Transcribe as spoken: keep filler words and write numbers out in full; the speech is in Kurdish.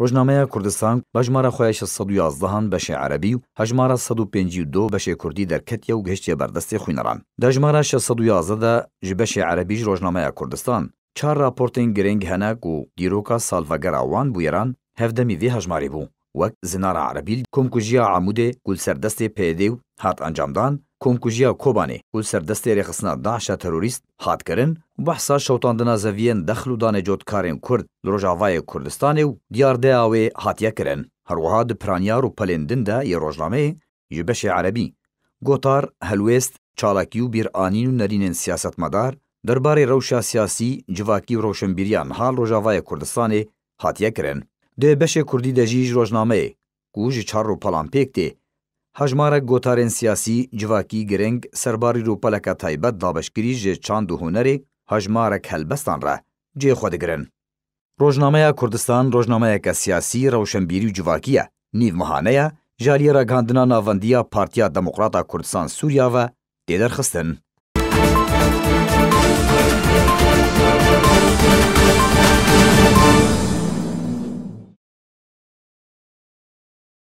Rojnameya Kurdistan bi hejmara xwe ya şeş sed û yazdehan beşê erebî û hejmara sed û pêncî û du beşê kurdî derketiye û gihiştiye ber destê xwîneran. Di hejmara şeş sed û yazdeh de ji beşê erebî ji Rojnameya Kurdistan çar raportên girîng hene ku dîroka salvegera wan bûyeran hevdemî vê hejmarê bû. Wek Zinara Erebî, komkujiya Amûdê ku li ser destê P Y D û hat encamdan, komkujiya Kobanê ku li ser destê rêxistina DAIŞa terorîst hat kirin û behsa şewtandina zeviyên dexl û danê cotkarên Kurd li Rojavayê Kurdistanê û diyardeya wê hatiye kirin. Her wiha di piraniya rûpelên din de yê rojnameyê ji beşê erebî, gotar, helwêst, çalakî û bîranîn û nerînên siyasetmedar, derbarê rewşa siyasî, civakî û rewşenbîriya niha li Rojavayê Kurdistanê hatiye kirin. Di beşê kurdî de jî ji rojnameyê, ku ji çar rûpelan pêk tê, hejmarek gotarên siyasî, civakî, girîng, serbarî rûpeleke taybet dabeşkirî ji çand û hunerê, hejmarek helbestan re cihê xwe digirin. Rojnameya Kurdistan rojnameyeke siyasî, rewşenbîrî û civakî ye. Nîv mehane ye, ji aliyê ragihandina navendî ya Partiya Demokrata Kurdistan Sûriya ve tê derxistin.